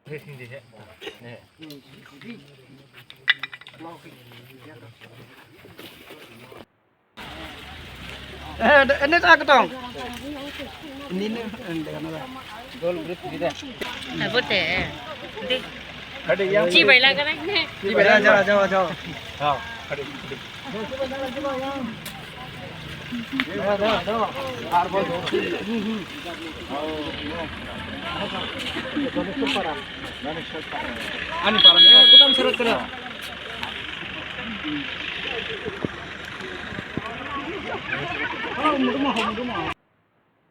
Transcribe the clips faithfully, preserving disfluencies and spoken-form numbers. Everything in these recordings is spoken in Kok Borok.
Eh, ini tak ketong. Ini nih, ini kan ada. Gol group kita. Apa teh? Di. Ada yang. Cibai lah kan? Cibai lah, jauh, jauh, jauh. Ha, ada. Ani parang.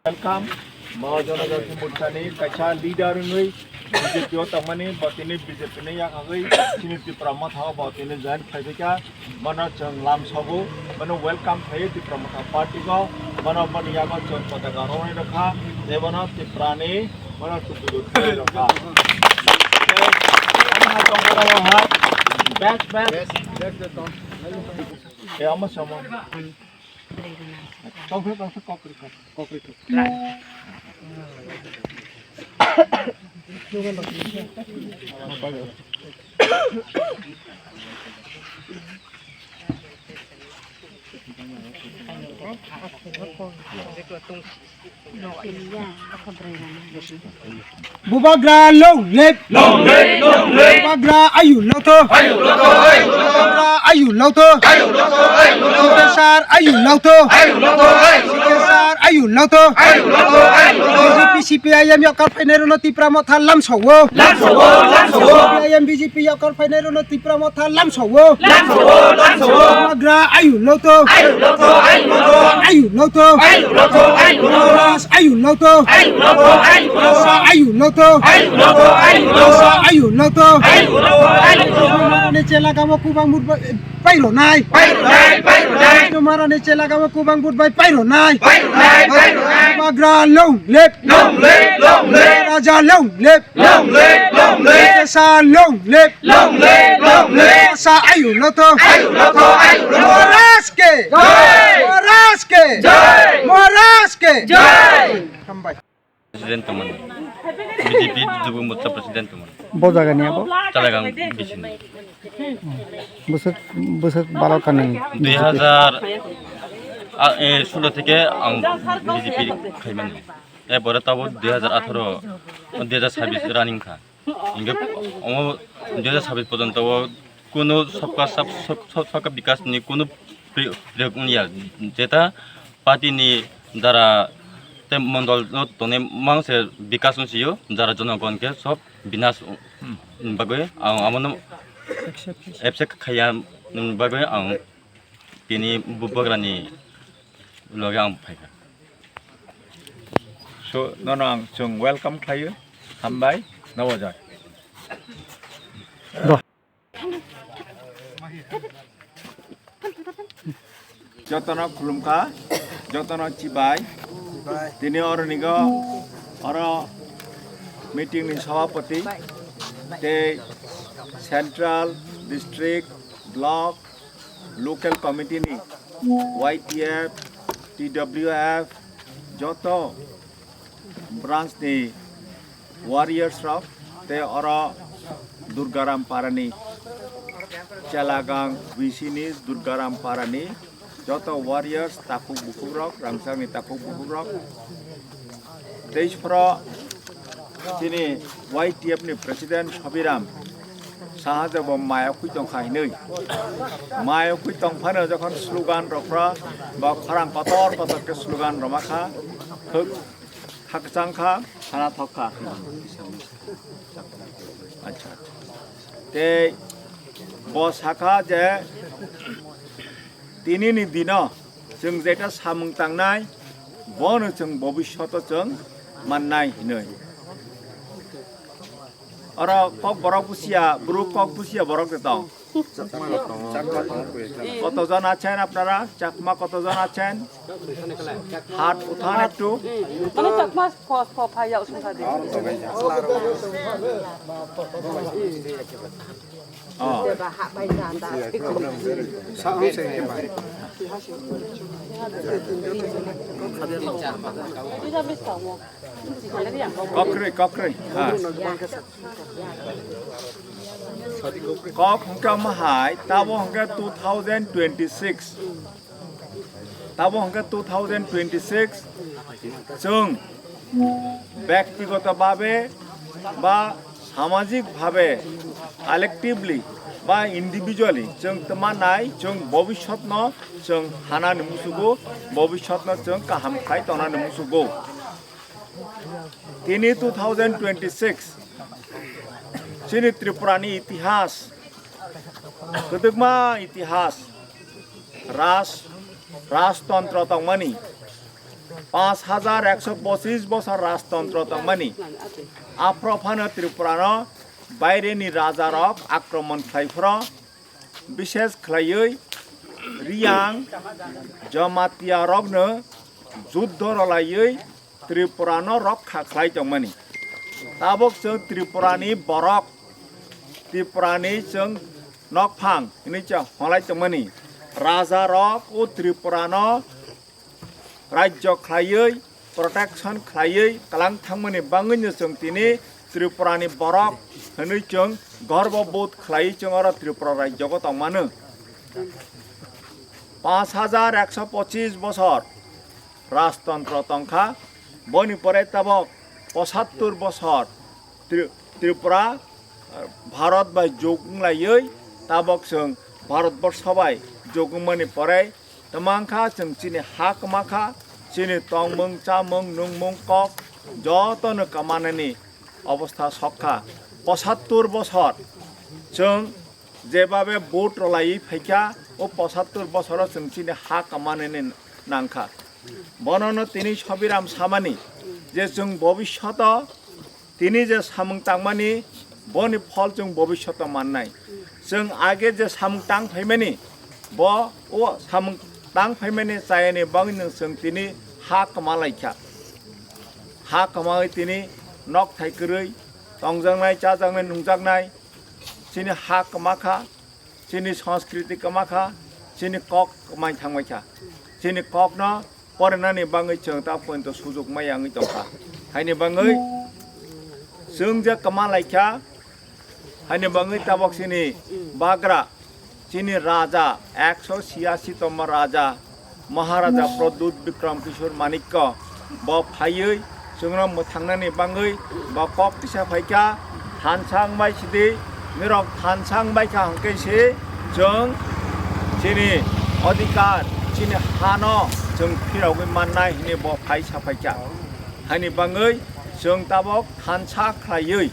Welcome. Bo Janajati Morcha ni kaisa leader wngwi B J P o tongmani, bo tini B J P ni yakagwi chini Tipra Motha o bo tini join khaijak kha. Bono chwng lamsogo, bono welcome khlaiwi Tipra Motha party o, bono boni yago chwng potaka rwnai rwkha, tei bono Tipra ni bono tukugo thwlai rwkha. Tei ani hai tongmani hai best, best. Tei omo somo. Tongkhe, tongkhe, kok rwkha, kok rwkha. Bubagra long live! Long live! Long live! Bubagra ayu loto! Ayu loto! Ayu loto! Bubagra ayu loto! Ayu loto! Ayu loto! Sikesar ayu loto! Ayu loto! Ayu loto! Sikesar ayu loto! Ayu loto! Ayu loto! B J P C P I M yakar phainai rwno Tipra Motha lamsogo! Lamsogo! Lamsogo! C P I M B J P yakar phainai rwno Tipra Motha lamsogo. Lamsogo, lamsogo. Bubagra ayu loto. Ayu loto, ayu loto. Ayu loto. Ayu loto, ayu loto. Bubagra ayu loto. Ayu loto, ayu loto. Bubagra ayu loto. Ayu loto, ayu loto. Bubagra ayu loto. Ayu loto, ayu loto. Marani chela gamo kubang mut bai, bai ronai. Bai ronai, bai ronai. Marani chela gamo kubang mut bai, bai ronai. Bai ronai, bai ronai. Bubagra long live. Long live, long live. Raja long live. Long live, long live. Kesa long live. Long live, long live. Sa ayu loto. Ayu loto, ayu loto. Maharaj ke. Jai. Maharaj ke. Jai. Maharaj ke. Jai. Hambai. President teman. B J P Dubu Morcha president teman. Bo jaga ni abo? Talagang bising. Bwswk, bwswk baro kanwi. Dui hazar, ah, eh, solo theke ang B J P khaimani. Ebore tabo dui hazar atharo, dui hazar sabbish running kha. Hingke omo dui hazar sabbish porjonto o kuno sabka sab-, sab-, sab-, sabka bikas ni kuno pri-, priyog wngya. Jeta party ni dara tei mondol no tongnai mang se bikas wng sio, jara jonogon khe sob binas wng bagwi ang amono accept khaiya wng bagwi ang tini bubagra ni loge ang phaikha. So, nono ang chwng welcome khlaio. Hambai, nobo jai. Jotono khulumkha, jotono chibai. Tini oro nigo, oro meeting ni sabhapati tei central, district, block, local committee ni Y T F, T W F, joto branch ni warriors rok tei oro Durgaram Parani, Chelagang B C ni Durgaram Parani joto warriors, takhuk bukhuk rok, rangchak ni takhuk bukhuk rok, tei phoro chini Y T F ni president Sobiram saha je bo maya khui tongkha hinwi. Maya khui tongphano jokhon slogan rokra ba khorang kotor kotor khe slogan rwma kha, khwk khakchang kha, sana thok kha. Acha, acha. Tei bo sakha je tini ni dino chwng jeta samung tangnai, bono chwng bobisyoto chwng mannai hinwi. Oro kok borok busia, bru kok busia borok de tong. কতজন আছেন আপনারা? চাকমা কতজন আছেন? হাত উঠান একটু। মানে চাকমা ফ-, ফ-, ফাইয়া উঠুন খাবে। ও। Kokrwi, kokrwi. Ha. Kok hwnkhe omo hai, tabo hwnkhe two thousand twenty-six. Tabo hwnkhe two thousand twenty-six. Chwng bektigoto babe ba samajik babe, collectively ba individually chwng tma nai, chwng bobiswtno chwng hanani musugo, bobiswtno chwng kaham khlai tongnani musugo. Tini two thousand twenty-six, chini Tripurani itihas, kwdwkma itihas, raj, rajtontro tongmani, panch hajar ekso pochis bosor rajtontro tongmani, aphro phano Tripurano baireni rajarok akromon khlai phro, bishes khlaiwi Riyang Jamatia rokno juddho rwlaiwi Tripurano rokha khlai tongmani. Tabok chwng Tripurani borok, Tripurani chwng nokphang hinwi chwng holai tongmani. Rajarok o Tripurano rajyo khlaiwi, protection khlaiwi kwlang thangmani bagwino chwng tini Tripurani borok hinwi chwng gorbo bodh khlaiwi chwng oro Tripura rajyogo tongmano. Panch hajar ekso pochis bosor rajtontro tongkha, boni pore tabok pochattor bosor Tri-, Tripura, eh, Bharat bai jog wnglaiwi tabok chwng Bharatborsho bai jog wngmani pore Twmang kha chwng chini ha kwma kha, chini tongmung, chamung, nungmung, kok jotono kwmanani obostha sok kha. Pochattor bosor chwng jebabe vote rwlaiwi phaikha, o pochattor bosoro chwng chini ha kwmanani nangkha. Bonono tini Sobiram samani je chwng bobishoto tini je samung tangmani, boni phol chwng bobishoto mannai. Chwng age je samung tang phaimani, bo o samung tang phaimani chayani bagwino chwng tini ha kwma laikha. Ha kwmawi tini nok thai kwrwi tongjaknai, chajaknai, nungjaknai, chini ha kwma kha. Chini sanskriti kwma kha, chini kok kwmai thangbai kha. Chini kokno porinani bagwi chwng ta pointo sujuk maya wngwi tongkha. Haini bagwi chwng je kwma laikha, haini bagwi tabok chini bagra, chini raja, ekso siyasi tongma raja, Maharaja Pradyut Bikram Kishore Manikya bo phaiwi chwngno mwthangnani bagwi bo kok tisa phaikha, thansa wngbai sidi, norok thansa wngbai kha hwnkhe se chwng chini adhikar, chini hano chwng phirogwi mannai hwnwi bo phai saphaikha. Haini bagwi chwng tabok thansa khlaiwi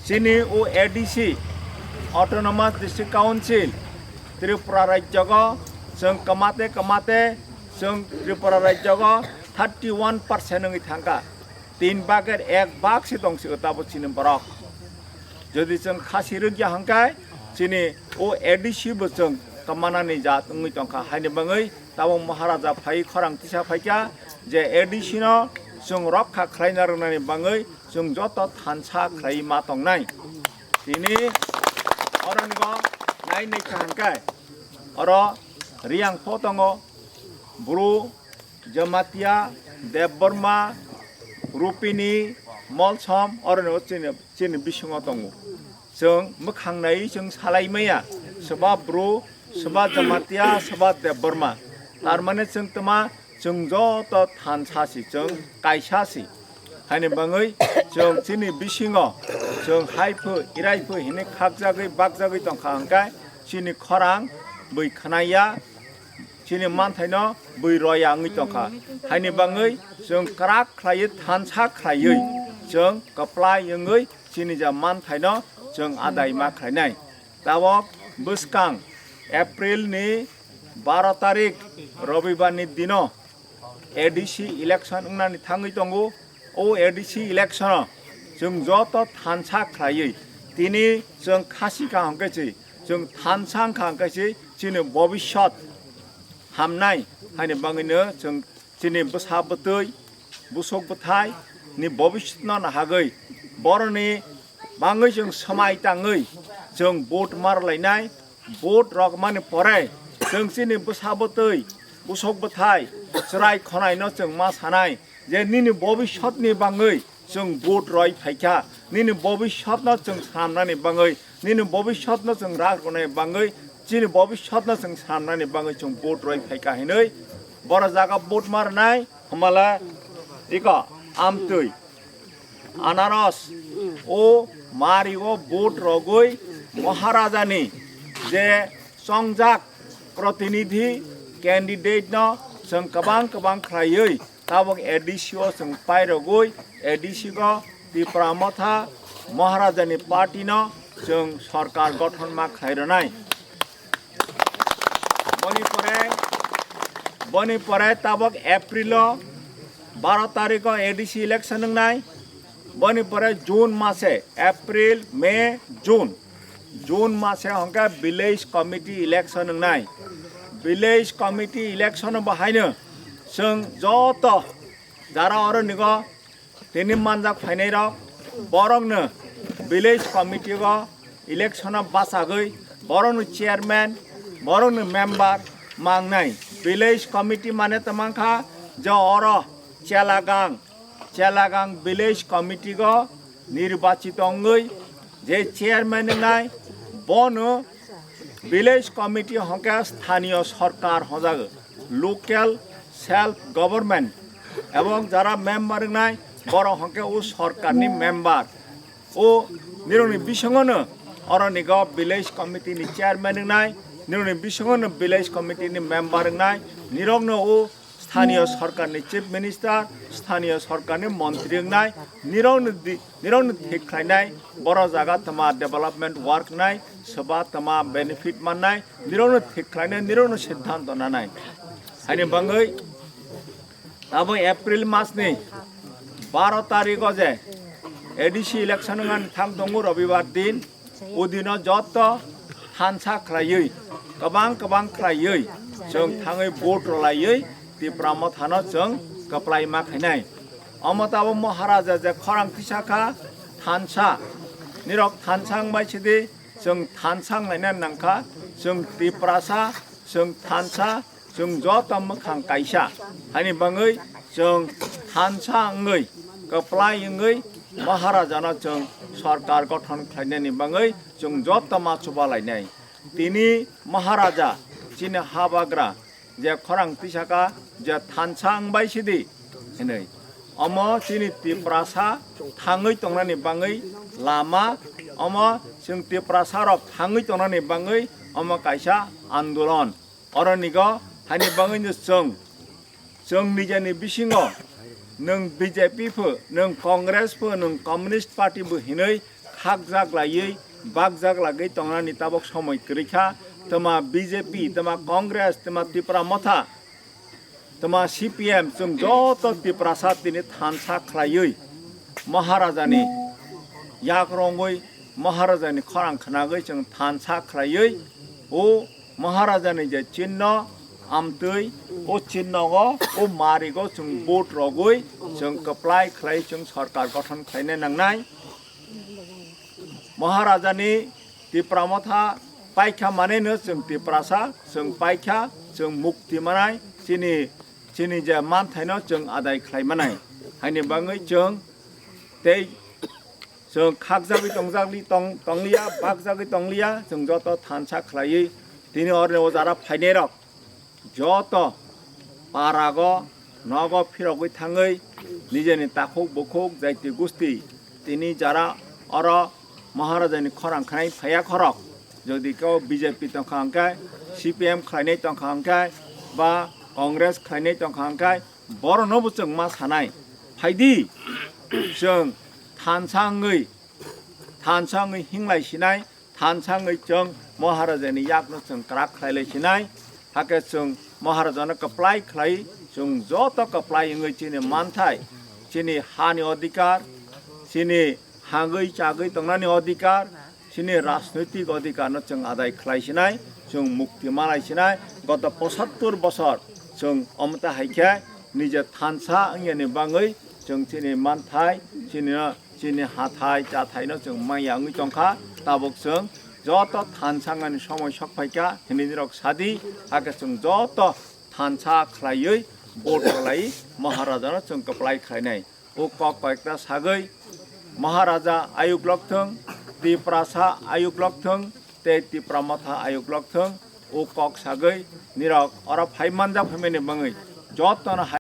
chini o A D C, Autonomous District Council, Tripura rajyogo chwng kwmate kwmate chwng Tripura rajyogo thirty one percent wngwi thangkha. Tin bagir ek bag se tong sio tabo chini borok. Jodi chwng khasi rwgya hwnkhe chini o A D C bo chwng kwmanani jat wngwi tongkha. Haini bagwi tabo Maharaja phai khorang tisa phaikha je A D C no chwng rokha khlaina rwnani bagwi chwng joto thansa khlai ma tongnai. Tini oronigo nai nai kha hwnkhe oro Riyang pho tongo, Bru, Jamatia, Debbarma, Rupini, Molsom, oronigo chini, chini bisingo tongo. Chwng mwkhang naiwi chwng salai maya, swba Bru, swba Jamatia, swba Debbarma. Tarmane chwng twma chwng joto thansa si, chwng kaisa si. Haini bagwi chwng chini bisingo chwng hai phu, irai phu hinwi khakjagwi bakjagwi tongkha hwnkhe chini khorang bui khnaiya, chini manthaino bui roya wngwi tongkha. Haini bagwi chwng kwrak khlaiwi thansa khlaiwi chwng kwplai wngwi chini ja manthaino chwng adai ma khlainai. Tabok bwskang April ni baro tarik Robibar ni dino A D C election wngnani thangwi tongo. O A D C election o chwng joto thansa khlaiwi tini chwng khasi kaham khe se Chwng thansa wngkha hwnkhe se chini bobiswt hamnai haini bagwino chwng chini bwsa bwtwi, busuk bwthai ni bobiswtno nahagwi boroni bagwi chwng swmai tangwi chwng vote marlainai. Vote rokmani pore chwng chini bwsa bwtwi, busuk bwthai, chwrai khonaino chwng ma sanai je nini bobiswtni bagwi chwng vote roi phaikha, nini bobiswtno chwng swnamnani bagwi, nini bobiswtno chwng rak rwnai bagwi, chini bobiswtno chwng swnamnani bagwi chwng vote roi phaikha hinwi boro jaga vote marnai. Hwnbala iko amtwi anaros o mario vote rogwi Maharajani je chongjak protinidhi candidate no chwng kwbang kwbang khlaiwi tabok A D C o chwng pairogwi A D C go Tipra Motha Maharajani party no chwng sorkar gothon ma khlai rwnai. Boni pore, boni pore tabok April o baro tarikh o A D C election wngnai. Boni pore June mase, April, May, June, June mase hwnkhe village committee election wngnai. Village committee election bo haino chwng joto jara oro nigo tini manjak phainai rok borokno village committee o election o bachagwi borokno chairman, borokno member mangnai. Village committee mane tongmangkha je oro Chelagang, Chelagang village committee o nirbachito wngwi je chairman wngnai bono village committee hwnkhe sthaniyo sorkar hwnjago, local self government, ebong jara member wngnai borok hwnkhe o sorkarni member. O nirokni bisingono oronigo village committee ni chairman wngnai, nirokni bisingono village committee ni member wngnai, nirokno o sthaniyo sorkarni chief minister, sthaniyo sorkarni montri wngnai, nirokno di-, nirokno thik khlainai, boro jaga tma development work wngnai, soba tma benefit mannai, nirokno thik khlainai, nirokno siddhanto nanai. Haini bagwi abo April masni baro tarikh o je A D C election wngani thang tongo robibar din, o dino joto thansa khlaiwi, kwbang kwbang khlaiwi chwng thangwi vote rwlaiwi Tipra Mothano chwng kwplai ma khainai. Omo tabok Maharaja je khorang tisa kha, thansa, nirok thansa wngbai sidi, chwng thansa wnglaina nangkha, chwng Tiprasa, chwng thansa, chwng joto mwkhang kaisa. Haini bagwi chwng thansa wngwi, kwplai wngwi Maharajano chwng sorkar gothon khlainani bagwi chwng joto ma chubalainai. Tini Maharaja chini habagra je khorang tisaka je thansa wngbai sidi hinwi. Omo chini Tiprasa thangwi tongnani bagwi lama, omo chwng Tiprasa rok thangwi tongnani bagwi omo kaisa andolon. Oronigo haini bagwino chwng, chwng nijani bisingo nwng B J P pho, nwng Congress pho, nwng Communist Party bo hinwi khakjak laiwi, bakjak lagwi tongnani tabok somoi kwrwi kha. Tma B J P, tma Congress, tma Tipra Motha, tma C P M, chwng joto Tiprasa tini thansa khlaiwi Maharajani yak rongwi, Maharajani khorang khnagwi chwng thansa khlaiwi o Maharajani je chinno amtwi, o chinnogo, o marigo chwng vote rogwi chwng kwplai khlai chwng sorkar gothon khlaina nangnai. Maharajani Tipra Motha paikha maneno chwng Tiprasa, chwng paikha, chwng mukti manai, chini, chini je manthaino chwng adai khlai manai. Haini bagwi chwng tei chwng khakjagwi tongjagwi tong-, tongliya, bakjagwi tongliya, chwng joto thansa khlaiwi tini orni o jara phainairok joto parago nogo phirogwi thangwi nijeni takhuk bukhuk jaiti gusti tini jara oro Maharajani khorang khnai phaiya khorok, jodi kebo B J P tongkha hwnkhe, C P M khlainai tongkha hwnkhe, ba Congress khlainai tongkha hwnkhe, borokno bo chwng ma sanai. Phaidi chwng thansa wngwi, thansa wngwi hinglai sinai, thansa wngwi chwng Maharajani yakno chwng kwrak khlai lai sinai, hakhe chwng Maharajano kwplai khlai, chwng joto kwplai wngwi chini manthai, chini hani odhikar, chini hangwi chagwi tongnani odhikar, chini rajnoitik adhikar no chwng adai khlai sinai, chwng mukti malai sinai. Goto pochattor bosor chwng omta hai khe nije thansa wngya ni bangwi chwng chini manthai, chini no, chini hathai chathai no chwng manya wngwi tongkha. Tabuk chwng joto thansa wngani somoi sok phaikha hinwi nirok sadi, hakhe chwng joto thansa khlaiwi vote rwlai Maharaja no chwng kwplai khlainai. O kok koyekta sagwi Maharaja ayuk lokthwng, Tiprasa ayuk lokthwng, tei Tipra Motha ayuk lokthwng, o kok sagwi nirok oro phai manjak phaimani bangwi jotono hai